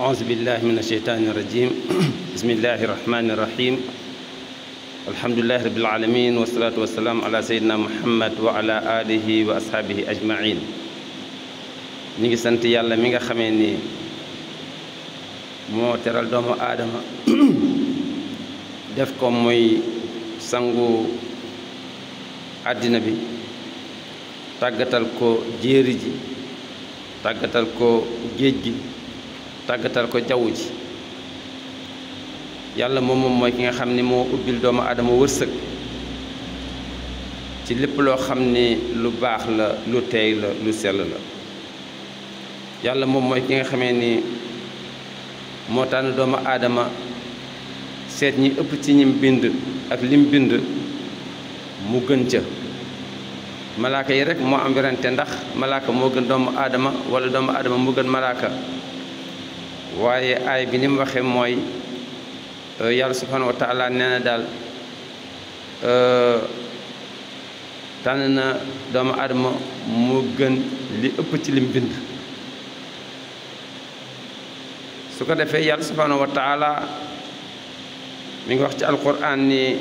أعوذ بالله من الشيطان الرجيم بسم الله الرحمن الرحيم الحمد لله رب العالمين والصلاة والسلام على سيدنا محمد وعلى آله وأصحابه أجمعين نيغي سانت يالا ميغا خامي ني مو تيرال دومو آدم def ko muy sangu àddina bi tàggatal ko jéeri ji tàggatal ko géej gi tàggatal ko jaww ji yàlla moom mooy ki nga xam ni moo ubbil doomu aadama wërsëg ci lépp loo xam ni lu baax la lu teey la lu sell la yàlla moom mooy ki nga xamee ni moo tànn doomu aadama seet ñi ëpp ci ñim bind ak lim bind mu gën ca malaaka yi rek moo am werante ndax malaaka moo gën doomu aadama wala doomu aadama moo gën malaaka waaye aay bi ni mu waxee mooy yàlla subhanahu wa taala nee na daal tànn na doomu aadama moo gën li ëpp ci lim bind su ko defee yàlla subhanahu wa taala mi ngi wax ci alquran ni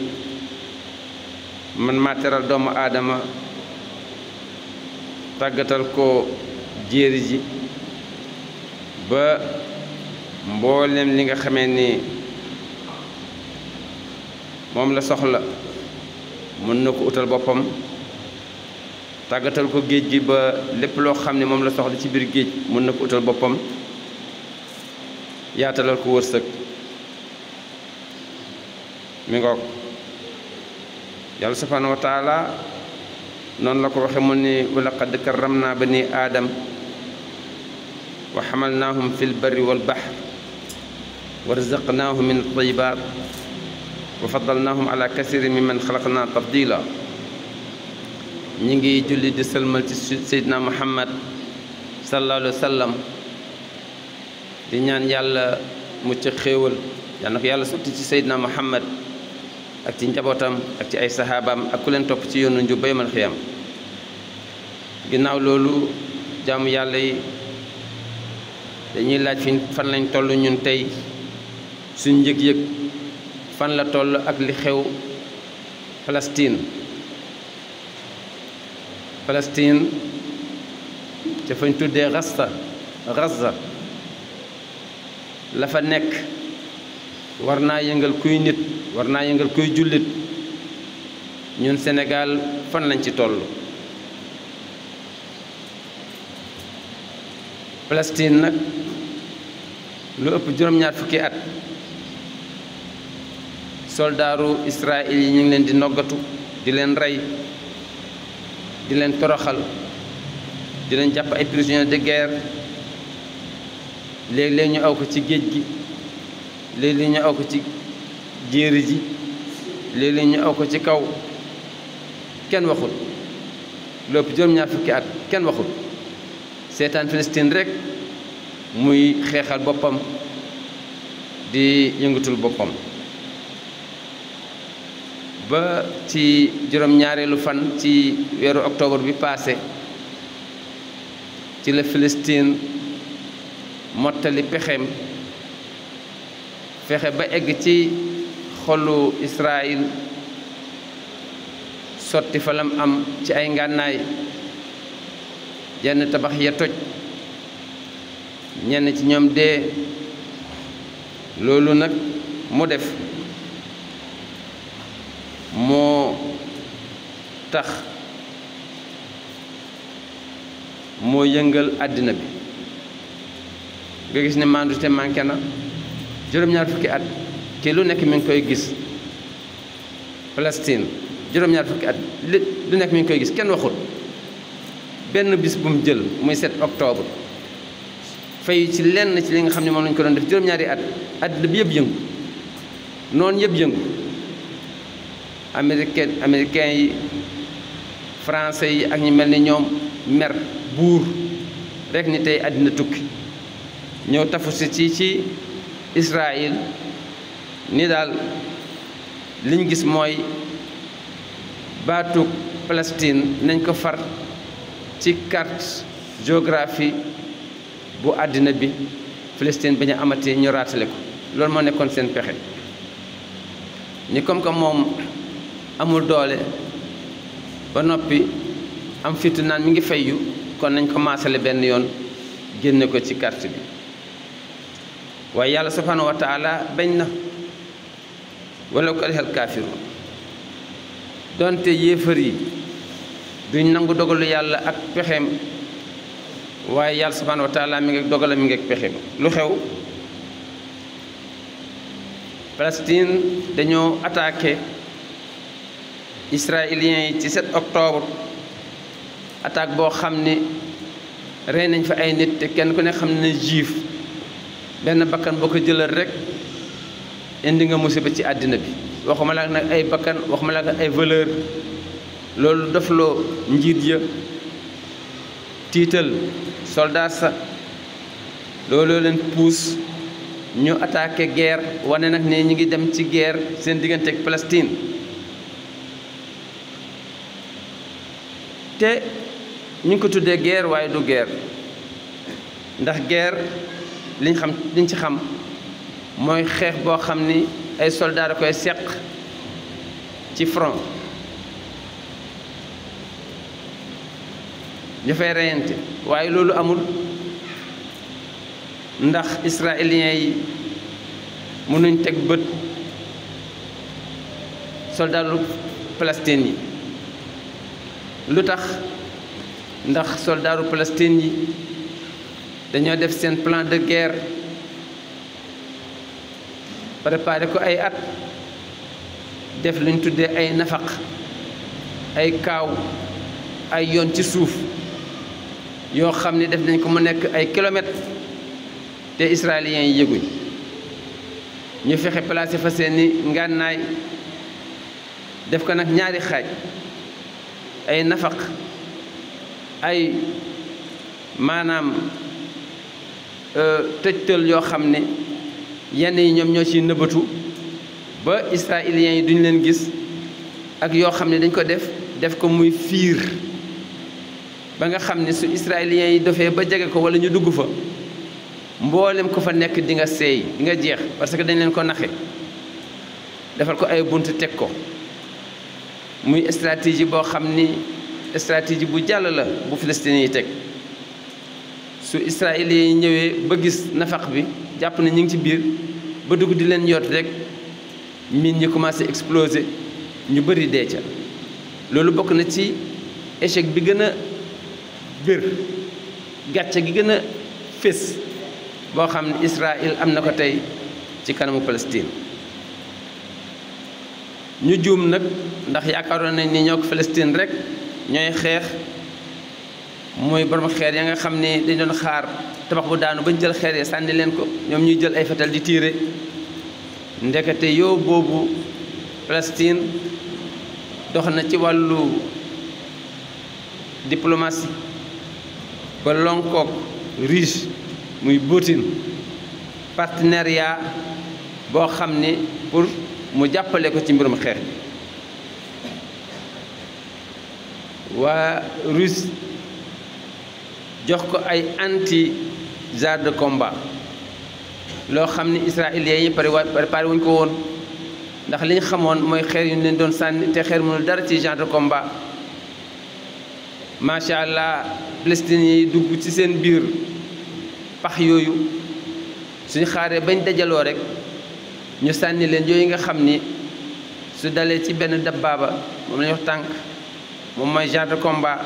man maa teral doomu aadama tàggatal ko jéeri ji ba mboolem li nga xamee ni moom la soxla mën na ko utal boppam tàggatal ko géej gi ba lépp loo xam ne moom la soxla ci biir géej mën na ko utal boppam yaatalal ko wërsëg mi ngoog yàlla subhanahu wa taala noonu la ko waxe mu ni wa laqad karramna bani aadam wa xamalnaahum fi lbarri walbahr wa razaqnaahum min altayibat wa faddalnaahum ala kasirin mimman xalaqna tafdila ñi ngi julli di sëlmal ci seydina muhammad sallallahu alayhi wa sallam di ñaan yàlla mucc xéewal yàlla na ko yàlla sotti ci seydina muhammad ak ci njabootam ak ci ay saxaabaam ak ku leen topp ci yoonu njub ba yawmal xiyaam ginnaaw loolu jaamu yàlla yi dañuy laaj fi fan lañ toll ñun tey suñ yëg-yëg fan la toll ak li xew Palestine ca fañ tuddee Gaza la fa nekk war naa yëngal kuy nit war naa yëngal kuy jullit ñun Sénégal fan lañ ci toll Palestine nag lu ëpp juróom-ñaar fukki at soldaaru Israël yi ñu ngi leen di noggatu di leen rey di leen toroxal di leen jàpp ay prisonniers de guerre léeg-léeg ñu aw ko ci géej gi léeg-léeg ñu aw ko ci jéeri ji léeg-léeg ñu aw ko ci kaw kenn waxul lu ëpp juróom-ñaar fukki at kenn waxul seetaan Palestine rek muy xeexal boppam di yëngatul boppam ba ci juróom-ñaareelu fan ci weeru octobre bi passé ci la Palestine mottali pexeem fexe ba egg ci xolu Israël sotti fa lam am ci ay ngànnaay jenn tabax ya toj ñenn ci ñoom dee loolu nag mu def moo tax moo yëngal àddina bi nga gis ne maandute manqué na juróom-ñaar fukki at te lu nekk mi ngi koy gis Palestine juróom-ñaar fukki at lu nekk mi ngi koy gis kenn waxul benn bis bu mu jël muy 7 octobre fay ci lenn ci li nga xam ne moom lañu ko doon def juróom-ñaari at àddina bi yëpp yëngu noonu yëpp yëngu américain yi français yi ak ñu mel ni ñoom mer buur rek ni tey àddina tukki ñëw tafu si ci Israël ni daal liñ gis mooy baatu Palestine nañ ko far ci carte géographie bu àddina bi Palestine bañ a amatee ñu raatale ko loolu moo nekkoon seen pexe ni comme que moom amul doole ba noppi am fitu naan mi ngi fayyu kon nañ ko maasale benn yoon génne ko ci carte bi waaye yàlla subhanahu wa taala bañ na wala karihal kaafiruun donte yéefar yi duñ nangu dogalu yàlla ak pexeem waaye yàlla subhanahu wa taala mi ngi dogala mi ngi ak pexeem lu xew Palestine dañoo attaqué israéliens yi ci 7 octobre attaque boo xam ni rey nañ fa ay nit te kenn ku ne xam ne juif benn bakkan boo ko jëlal rek indi nga musiba ci àddina bi waxuma la nag ay bakkan waxuma la nag ay valeur loolu dofloo njiit ya tiital soldat sa looloo leen puus ñu attaqué guerre wane nag ne ñu ngi dem ci guerre seen diggante ak Palestine te ñu ngi ko tuddee guerre waaye du guerre ndax guerre liñ ci xam mooy xeex boo xam ni ay soldats da koy seq ci front ñu fay reyante waaye loolu amul ndax israéliens yi mënuñ teg bët soldatu Palestine yi lu tax ndax soldatu Palestine yi dañoo def seen plan de guerre préparé ko ay at def luñ tuddee ay nafaq ay kaaw ay yoon ci suuf yoo xam ne def nañ ko mu nekk ay kilomètres te israéliens yi yëguñ ñu fexe placé fa seeni ngànnaay def ko nag ñaari xaaj ay nafaq ay maanaam tëjtal yoo xam ne yenn yi ñoom ñoo ciy nëbbatu ba israéliens yi duñ leen gis ak yoo xam ne dañ ko def ko muy fiir ba nga xam ne su israéliens yi dofee ba jege ko wala ñu dugg fa mboolem ko fa nekk di nga seey di nga jeex parce que dañ leen ko naxe defal ko ay bunt teg ko muy stratégie boo xam ni stratégie bu jàll la bu Palestine yi teg su israéliens yi ñëwee ba gis nafaq bi jàpp na ñu ngi ci biir ba dugg di leen yot rek mine ñi commencé exploser ñu bëri dee ca loolu bokk na ci échec bi gën a bir gàcce gi gën a fés boo xam ne Israël am na ko tey ci kanamu Palestine ñu juum nag ndax yaakaaroon nañ ni ñoo ko Palestine rek ñooy xeex mooy borom xeer ya nga xam ne dañ doon xaar tabax bu daanu bañ jël xeer ya sànni leen ko ñoom ñuy jël ay fetal di tiire ndekete yow boobu Palestine dox na ci wàllu diplomatie ba lonkook riche muy Poutine partenariat boo xam ne pour mu jàppale ko ci mbirum xeex waa Russe jox ko ay anti chars de combat loo xam ne israéliens yi préparé wuñ ko woon ndax li ñu xamoon mooy xeer yu ñu leen doon sànni te xeer mënul dara ci chars de combat macha allah palestiniens yi dugg ci seen biir pax yooyu suñu xaaree bañ dajaloo rek ñu sànni leen yooyu nga xam ni su dalee ci benn dabbaaba moom la ñuy wax tànk moom mooy chars de combat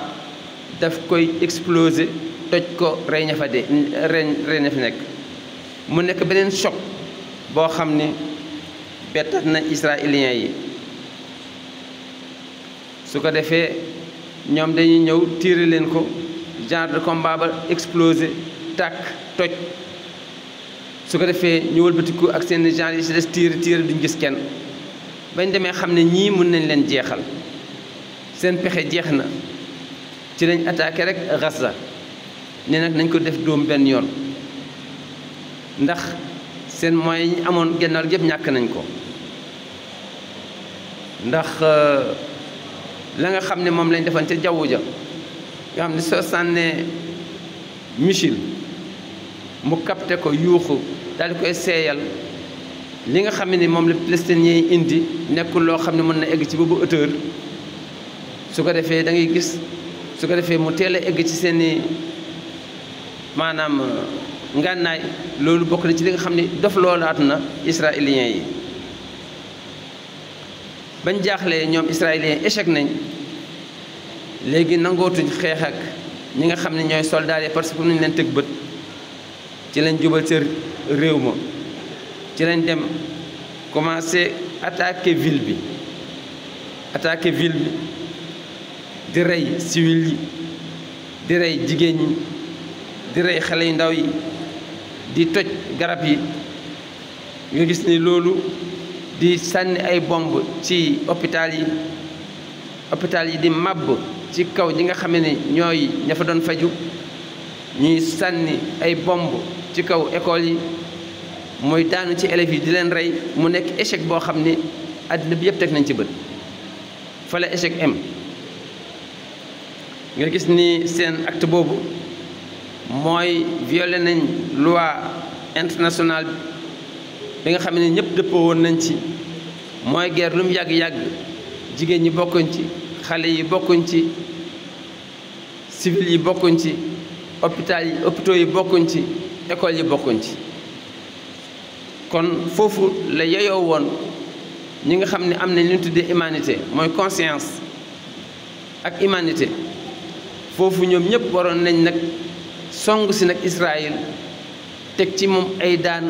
daf koy exploser toj ko rey ña fa dee rey ña fi nekk mu nekk beneen choc boo xam ni bettat na israéliens yi su ko defee ñoom dañuy ñëw tiire leen ko chars de combat ba exploser tàkk toj su ko defee ñu wëlbatiku ak seen genre yi si des tiire duñ gis kenn bañ demee xam ne ñii mën nañ leen jeexal seen pexe jeex na ci lañ attaqué rek Gaza ne nag nañ ko def dóom benn yoon ndax seen moyens yi ñu amoon gennal yëpp ñàkk nañ ko ndax la nga xam ne moom lañ defoon ca jaww ja nga xam ne soo sànnee missile mu capté ko yuuxu daal di koy seeyal li nga xam ne moom la palestiniens yi indi nekkul loo xam ne mën na egg ci boobu hauteur su ko defee da ngay gis su ko defee mu teel a egg ci seeni maanaam ngànnaay loolu bokk na ci li nga xam ne dof loolaatu na israéliens yi bañ jaaxlee ñoom israéliens échec nañ léegi nangootuñ xeex ak ñi nga xam ne ñooy soldats yi parce que nañ leen tëg bët ci lañ jubal seen réew ma ci lañ dem commencé attaquer ville bi di rey civil yi di rey jigéen ñi di rey xale yu ndaw yi di toj garab yi nga gis ni loolu di sànni ay bomb ci hôpital yi di màbb ci kaw ñi nga xam ne ñooy ña fa doon faju ñuy sànni ay bomb ci kaw école yi mooy daanu ci élèves yi di leen rey mu nekk échec boo xam ne àddina bi yëpp teg nañ ci bët fa la échec am nga gis ni seen acte boobu mooy violé nañ loi internationale bi nga xam ne ñëpp dëppoo woon nañ ci mooy guerre lu mu yàgg-yàgg jigéen ñi bokkuñ ci xale yi bokkuñ ci civil yi bokkuñ ci hôpitaux yi bokkuñ ci école yi bokkuñ ci kon foofu la yeyoo woon ñi nga xam ne am nañ lu ñu tuddee humanité mooy conscience ak humanité foofu ñoom ñëpp waroon nañ nag song si nag Israël teg ci moom ay daan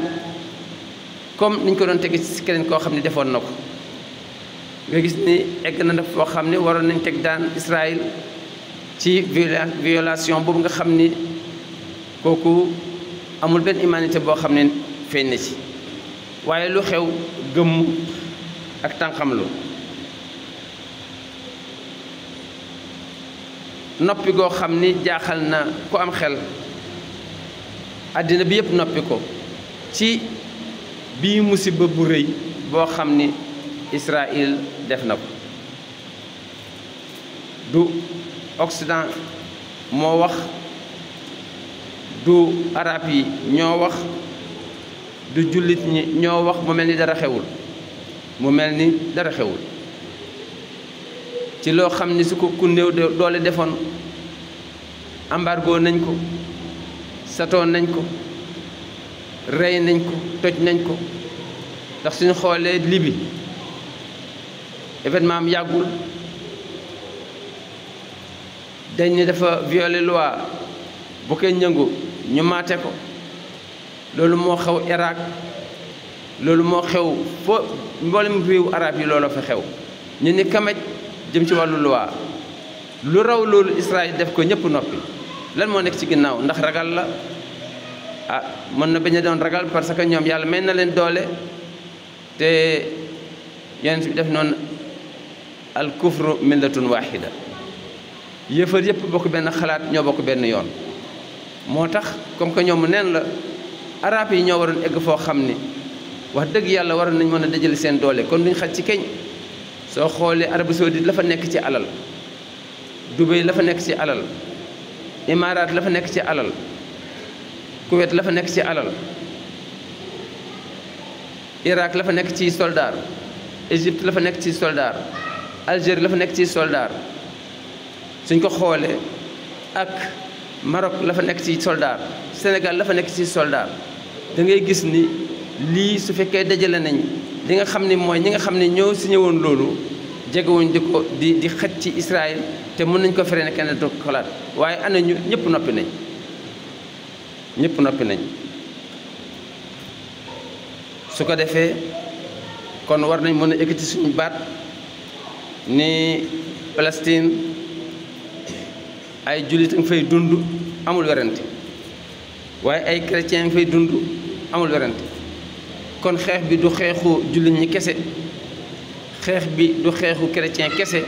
comme niñ ko doon teg ci keneen koo xam ne defoon na ko nga gis ni egg na def foo xam ne waroon nañ teg daan Israël ci violation boobu nga xam ni kooku amul benn humanité boo xam ne feeñ na ci waaye lu xew gëmm ak tànqamlu noppi goo xam ni jaaxal na ku am xel àddina bi yëpp noppi ko ci bii musiba bu rëy boo xam ni Israël def na ko du Occident moo wax du arab yi ñoo wax du jullit ñi ñoo wax mu mel ni dara xewul ci loo xam ni su ko ku néew doole defoon embargo nañ ko satoon nañ ko rey nañ ko toj nañ ko ndax suñu xoolee Libye événement am yàggul dañ ne dafa violer loi bu koy ñëngu ñu maate ko loolu moo xew Irak loolu moo xew fo mboolem réewu arab yi loolu fa xew ñu ni kamaj jëm ci wàllu loi lu raw loolu Israël def ko ñëpp noppi lan moo nekk ci ginnaaw ndax ragal la mën na bañ a doon ragal parce que ñoom yàlla may na leen doole te yonent bi def noonu al kufru millatun wahida yëfar yëpp bokk benn xalaat ñoo bokk benn yoon moo tax comme que ñoom neen la arab yi ñoo waroon egg foo xam ni wax dëgg yàlla waroon nañ mën a dajale seen doole kon duñ xaj ci keñ soo xoolee Arabie Saoudite la fa nekk ci alal Dubaï la fa nekk ci alal Imaaraat la fa nekk ci alal Kuwait la fa nekk ci alal Irak la fa nekk ci soldaar Égypte la fa nekk ci soldaar Algérie la fa nekk ci soldaar suñ ko xoolee ak Maroc la fa nekk ci soldaar Sénégal la fa nekk ci soldaar da ngay gis ni lii su fekkee dajale nañ li nga xam ne mooy ñi nga xam ne ñoo signé woon loolu jegewuñ di ko di xëj ci Israël te mën nañ ko freiné kenn du ko xalaat waaye ana ñu ñëpp noppi nañ su ko defee kon war nañ mën a ekkati suñu baat ni Palestine ay jullit nga fay dund amul werante waaye ay chrétien nga fay dund amul werante kon xeex bi du xeexu jullit ñi kese xeex bi du xeexu chrétien kese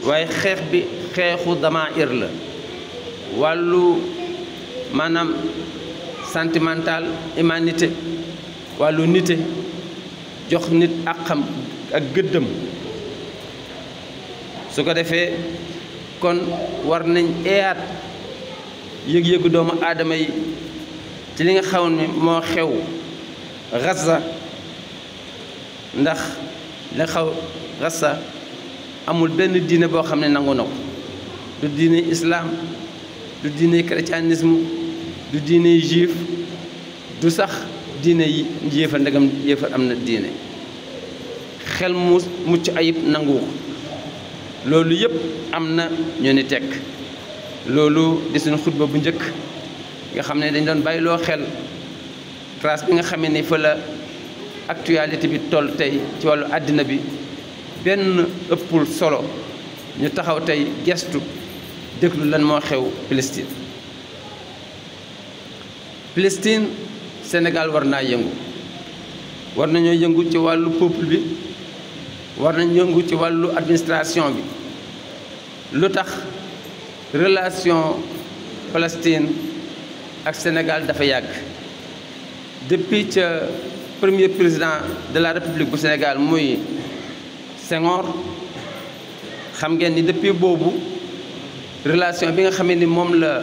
waaye xeex bi xeexu damaa'ir la wàllu maanaam sentimental humanité wàllu nite jox nit àqam ak gëddëm su ko defee kon war nañ eeyaat yëg-yëgu doomu aadama yi ci li nga xaw ni moo xew Gaza ndax li xaw Gaza amul benn diine boo xam ne nangu na ko du diine islam du diine chrétianisme du diine juif du sax diine yi yéefar ndegam yéefar am na diine xel mu mucc ayib nangu ko loolu yëpp am na ñu ni tekk loolu di suñu xutba bu njëkk nga xam ne dañ doon bàyyiloo xel classe bi nga xamee ni fa la actualité bi toll tey ci wàllu àddina bi benn ëppul solo ñu taxaw tey gestu déglu lan moo xew Palestine Sénégal war naa yëngu war nañoo yëngu ci wàllu peuple bi war nañu yëngu ci wàllu administration bi lu tax relation Palestine ak Sénégal dafa yàgg depuis ca premier président de la République bu Sénégal muy Senghor xam ngeen ni depuis boobu relation bi nga xamee ni moom la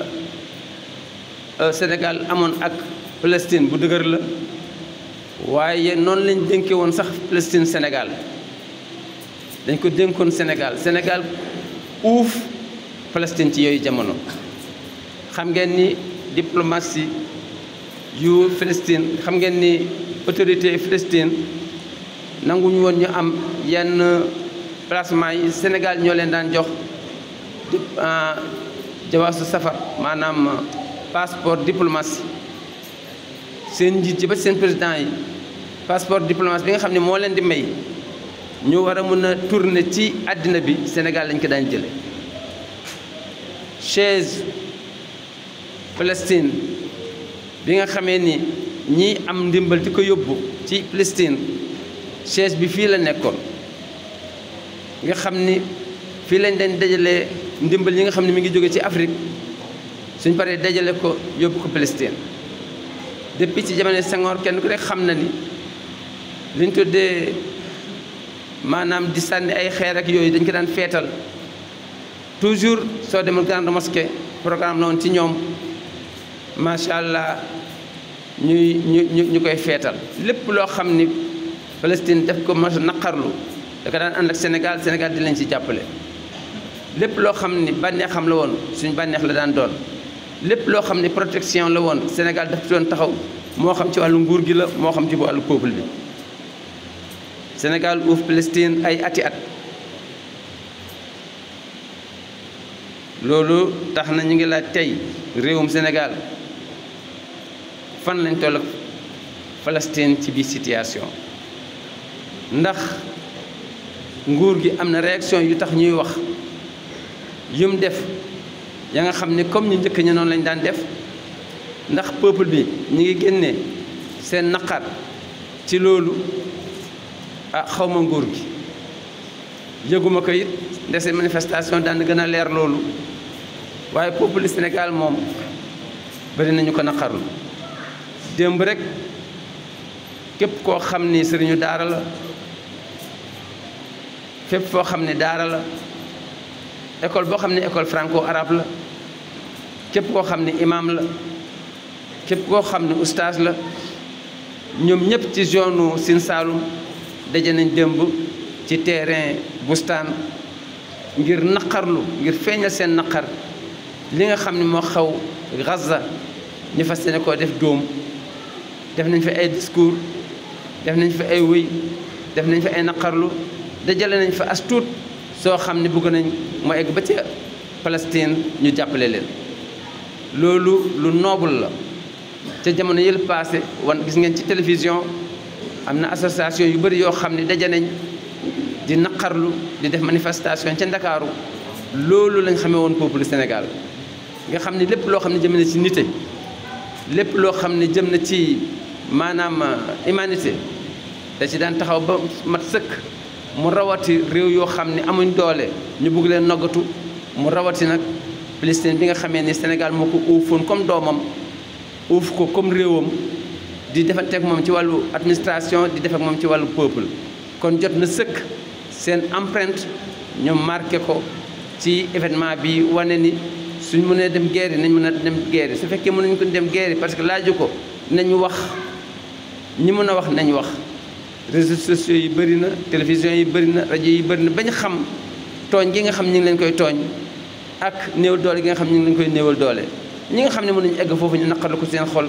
Sénégal amoon ak Palestine bu dëgër la waaye noonu lañ dénke woon sax Palestine Sénégal dañ ko dénkoon Sénégal uuf Palestine ci yooyu jamono xam ngeen ni diplomatie yu Palestine xam ngeen ni autorité Palestine nanguñu woon ñu am yenn placement yi Sénégal ñoo leen daan jox jawaasu safar maanaam passeport diplomatie seen njiit ci ba seen président yi passeport diplomatie bi nga xam ne moo leen di may ñu war a mën a tourner ci àddina bi Sénégal lañ ko daan jële chaise Palestine bi nga xamee ni ñii am ndimbal di ko yóbbu ci Palestine chaise bi fii la nekkoon nga xam ni fii lañ dañ dajale ndimbal yi nga xam ne mi ngi jóge ci Afrique suñ paree dajale ko yóbbu ko Palestine depuis ci jamono Senghor kenn ku rek xam na ni liñ tuddee maanaam di sànni ay xeer ak yooyu dañ ko daan feetal toujours soo demul grande mosquée programme la woon ci ñoom macha allah ñu koy feetal lépp loo xam ni Palestine def ko mas naqarlu da ko daan ànd ak Sénégal di leen ci jàppale lépp loo xam ni bànneexam la woon suñu bànneex la daan doon lépp loo xam ni protection la woon Sénégal daf ci doon taxaw moo xam ci wàllu nguur gi la moo xam ci wàllu peuple bi Sénégal uuf Palestine ay ati at loolu tax na ñu ngi laaj tey réewum Sénégal fan lañ toll ak Palestine ci biir situation ndax nguur gi am na réaction yu tax ñuy wax yum def ya nga xam ne comme ñu njëkk ña noonu lañ daan def ndax peuple bi ñu ngi génne seen naqar ci loolu xawma nguur gi yëguma ko it ndese manifestation daan gën a leer loolu waaye peuple Sénégal moom bari nañu ko naqarlu démb rek képp koo xam ni sëriñu daara la fépp foo xam ne daara la école boo xam ne école franco arabe la képp koo xam ne imam la képp koo xam ne oustaz la ñoom ñëpp ci zone Sine Saloum daje nañ démb ci terrain bustaan ngir naqarlu ngir feeñal seen naqar li nga xam ne moo xaw Gaza ñu fas yéene koo def dóom def nañ fi ay discours def nañ fi ay wëy def nañ fi ay naqarlu dajale nañ fa as tuut soo xam ne bëgg nañ mu egg ba ca Palestine ñu jàppale leen loolu lu noble la ca jamono yële passé wan gis ngeen ci télévision am na association yu bëri yoo xam ne daje nañ di naqarlu di def manifestation ca Ndakaaru loolu lañ xamee woon peuple Sénégal nga xam ne lépp loo xam ne jëm na ci nité lépp loo xam ne jëm na ci maanaam humanité da ci daan taxaw ba mat sëkk mu rawati réew yoo xam ne amuñ doole ñu bëgg leen noggatu mu rawati nag Palestine bi nga xamee ni Sénégal moo ko uufoon comme doomam uuf ko comme réewam di defanteek moom ci wàllu administration di def ak moom ci wàllu peuple kon jot na sëkk seen empreinte ñu marqué ko ci événement bi wane ni suñ mënee dem guerre nañ mën a dem guerre su fekkee mënuñ ko dem guerre parce que laaju ko nañu wax ñi mën a wax nañ wax réseaux sociaux yi bëri na télévision yi bëri na rajo yi bëri na bañ xam tooñ gi nga xam ñu ngi leen koy tooñ ak néew doole gi nga xam ñu ngi leen koy néewal doole ñi nga xam ne mënuñu egg foofu ñu naqarlu ko seen xol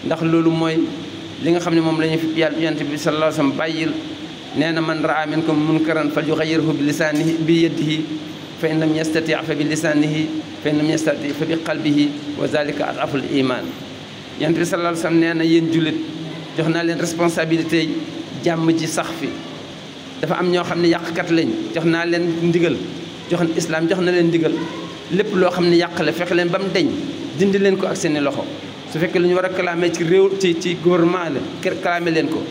ndax loolu mooy li nga xam ne moom la ñu fi yàlla yonent bi sallallahu alayhi wa sallam bàyyil nee na man raa minkum munkaran falyughayyirhu bi lisaanihi bi yadihi fa in lam yastati fa bi lisaanihi fa in lam yastati fa bi qalbihi wa zalika ad'aful iman yonent bi sallallahu alayhi wa sallam nee na yéen jullit jox naa leen responsabilité yi jàmm ji sax fi dafa am ñoo xam ne yàqkat lañ jox naa leen ndigal islam jox na leen ndigal lépp loo xam ne yàq la fexe leen ba mu deñ dindi leen ko ak seeni loxo su fekkee lu ñu war a clamé ci réew ci gouvernement la clamé leen ko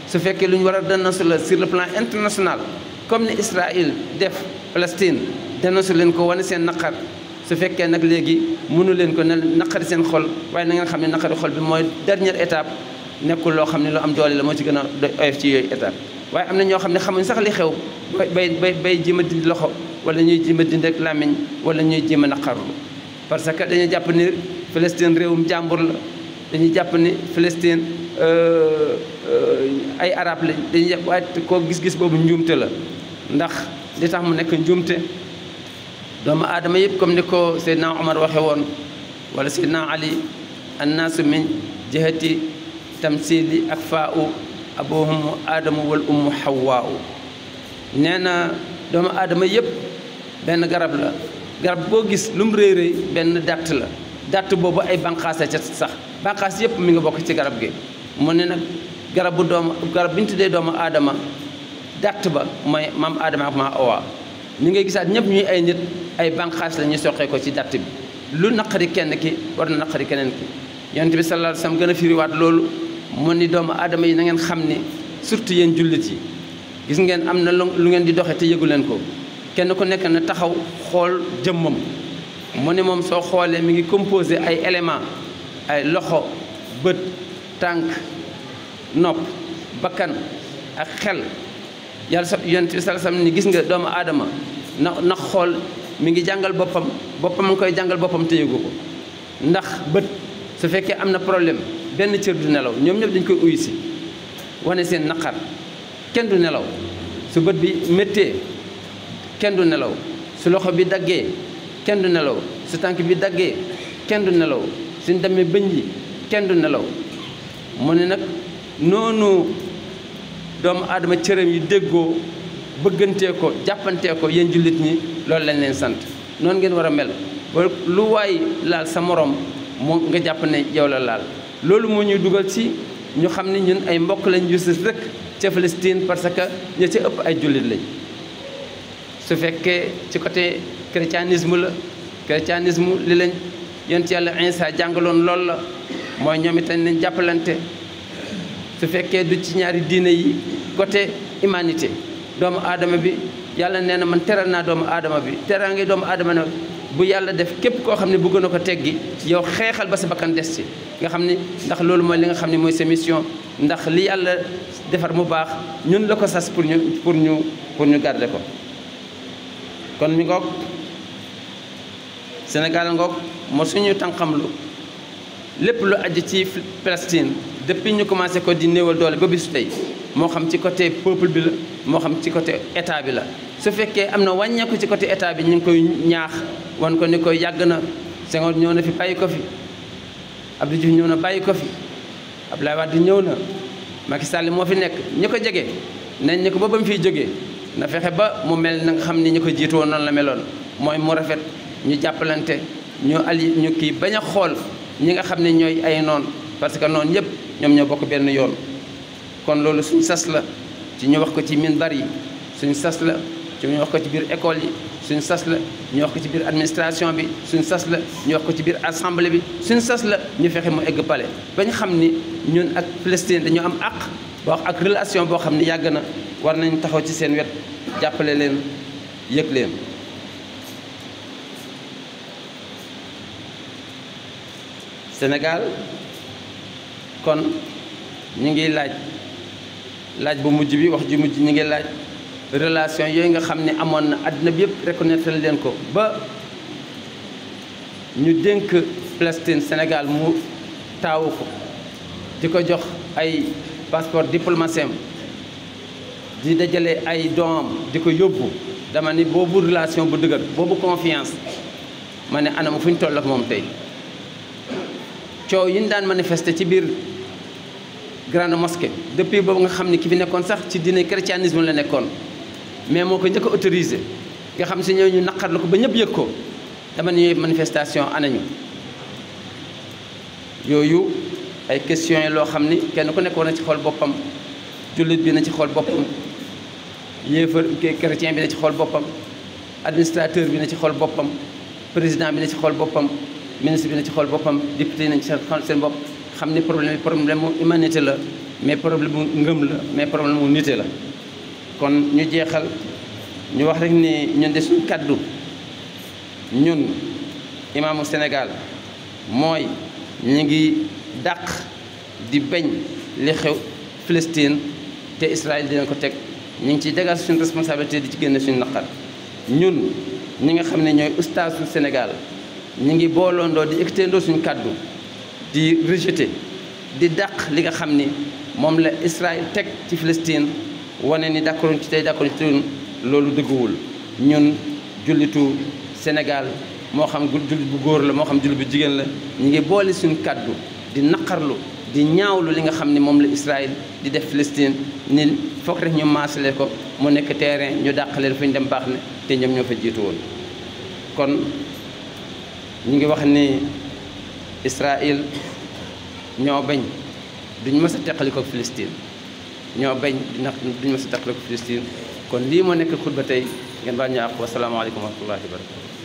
su fekkee lu ñu war a dénoncer la sur le plan international comme ni Israël def Palestine dénoncer leen ko wane seen naqar su fekkee nag léegi mënu leen ko ne naqari seen xol waaye na ngeen xam ne naqari xol bi mooy dernière étape nekkul loo xam ne lu am doole la moo ci gën a oyof ci yooyu étape waaye am na ñoo xam ne xamuñ sax li xew bay jéem a dindi loxo wala ñuy jéem a dindi ak làmmiñ wala ñuy jéem a naqarlu parce que dañuy jàpp ni Palestine réewum jàmbur la dañuy jàpp ni Palestine ay arab lañ dañuy jàpp waaye koo gis-gis boobu njuumte la ndax li tax mu nekk njuumte doomu aadama yëpp comme ni ko Seydina Omar waxe woon wala Seydina Ali annaasu min jihati tamsili ak faa u abuhum aadamu wal ummu hawaa nee na doomu aadama yëpp benn garab la garab boo gis lu mu rëy rëy benn dàtt la dàtt boobu ay banqaas la ca sax banqaas yëpp mi ngi bokk ci garab gi mu ne nag garab bi ñu tuddee doomu aadama dàtt ba mooy maam aadama ak maam awa ñu ngay gisaat ñëpp ñuy ay nit ay banqaas la ñuy soqee ko ci dàtt bi lu naqari kenn ki war na naqari keneen ki yonent bi sallallahu alayhi wasallam gën a firiwaat loolu mu ni doomu aadama yi na ngeen xam ni surtout yéen jullit yi gis ngeen am na lu ngeen di doxe te yëgu leen ko kenn ku nekk na taxaw xool jëmmam mu ne moom soo xoolee mi ngi composé ay éléments ay loxo bët tànk nopp bakkan ak xel yàlla sa yonent bi sallallahu alayhi wasallam ni gis nga doomu aadama na xool mi ngi jàngal boppam mu ngi koy jàngal boppam te yëgu ko ndax bët su fekkee am na problème benn cër du nelaw ñoom ñëpp dañ koy uyu si wane seen naqar kenn du nelaw su bët bi méttee kenn du nelaw su loxo bi daggee kenn du nelaw su tànk bi daggee kenn du nelaw suñ demee bëñ yi kenn du nelaw mu ne nag noonu doomu aadama cëram yi déggoo bëggantee ko jàppantee ko yéen jullit ñi loolu lañ leen sant noonu ngeen war a mel ba lu waay laal sa morom moo nga jàpp ne yow la laal loolu moo ñuy dugal ci ñu xam ne ñun ay mbokk lañ yu sës rek ca Palestine parce que ña ca ëpp ay jullit lañ su fekkee ci côté chrétianisme la chrétianisme li lañ yonent yàlla Isa jàngaloon loolu la mooy ñoom itam nañ jàppalante su fekkee du ci ñaari diine yi côté humanité doomu aadama bi yàlla nee na man teral naa doomu aadama bi teral ngi doomu aadama nag bu yàlla def képp koo xam ne bëgg na ko teggi yow xeexal ba sa bakkan des ci nga xam ni ndax loolu mooy li nga xam ne mooy sa mission ndax li yàlla defar mu baax ñun la ko sas pour ñu garder ko kon mi ngoog Sénégal ngoog moo suñu tànqamlu lépp lu aju ci Palestine depuis ñu commencé ko di néewal doole ba bisu tey moo xam ci côté peuple bi la moo xam ci côté état bi la su fekkee am na wàññeeku ci côté état bi ñu ngi koy ñaax wan ko ni koy yàgg na Senghor ñëw na fi bàyyi ko fi Abdou Diouf ñëw na bàyyi ko fi Abdoulaye Wade ñëw na Macky Sall moo fi nekk ñi ko jege nañ ñi ko ba mu fiy jógee na fexe ba mu mel na nga xam ni ñu ko jiitu woon noonu la meloon mooy mu rafet ñu jàppalante ñu ñu kii bañ a xool ñi nga xam ne ñooy ay noon parce que noonu yëpp ñoom ñoo bokk benn yoon kon loolu suñ sas la ci ñu wax ko ci minbar yi suñ sas la ci ñu wax ko ci biir école yi suñ sas la ñu wax ko ci biir administration bi suñ sas la ñu wax ko ci biir assemblée bi suñ sas la ñu fexe mu egg palais bañ xam ni ñun ak Palestine dañoo am àq wax ak relation boo xam ne yàgg na war nañ taxaw ci seen wet jàppale leen yëg leen Sénégal kon ñu ngi laaj bu mujj bi wax ju mujj ñu ngi laaj relation yooyu nga xam ne amoon na àddina bi yëpp reconnaître leen ko ba ñu dénk Palestine Sénégal mu taawu ko di ko jox ay passeport diplomatie di dajale ay doomam di ko yóbbu dama ni boobu relation bu dëgër boobu confiance ma ne anam fu ñu toll ak moom tey coow yi ñu daan manifester ci biir grande mosquée depuis boobu nga xam ne ki fi nekkoon sax ci diine chrétianisme la nekkoon mais moo ko njëkk a autorisé nga xam si ñëw ñu naqarlu ko ba ñëpp yëg ko dama ne yooyu manifestation anañu yooyu ay questions yi loo xam ni kenn ku nekk war na ci xool boppam jullit bi na ci xool boppam yéefar chrétien bi na ci xool boppam administrateur bi na ci xool boppam président bi na ci xool boppam ministre bi na ci xool boppam député yi nañ ci xool seen bopp xam ni problème bi problème mu humanité la mais problème mu ngëm la mais problème mu nité la kon ñu jeexal ñu wax rek ni ñun de suñu kaddu ñun imaamu Sénégal mooy ñu ngi dàq di bañ li xew Palestine te Israël dina ko teg ñu ngi ciy dégal suñu responsabilité di ci génne suñu naqar ñun ñi nga xam ne ñooy ustaasu Sénégal ñu ngi booloondoo di ekkiteendoo suñu kaddu di rejeté di dàq li nga xam ni moom la Israël teg ci Palestine wane ni d'accord ci tey d'accord ci loolu dëgguwul ñun jullitu Sénégal moo xam jullit bu góor la moo xam jullit bu jigéen la ñu ngi boole suñu kaddu di naqarlu di ñaawlu li nga xam ni moom la Israël di def Palestine ni foog rek ñu maasale ko mu nekk terrain ñu dàqaleen fu ñu dem baax na te ñoom ñoo fa jiitu woon kon ñu ngi wax ni Israël ñoo bañ duñ mës a teqali ko Palestine ñoo bañ duñ mës a teqali ko Palestine kon lii moo nekk xutba tey ngeen baal ñu àq wa salaamaaleykum wa rahmatullahi wa barakatu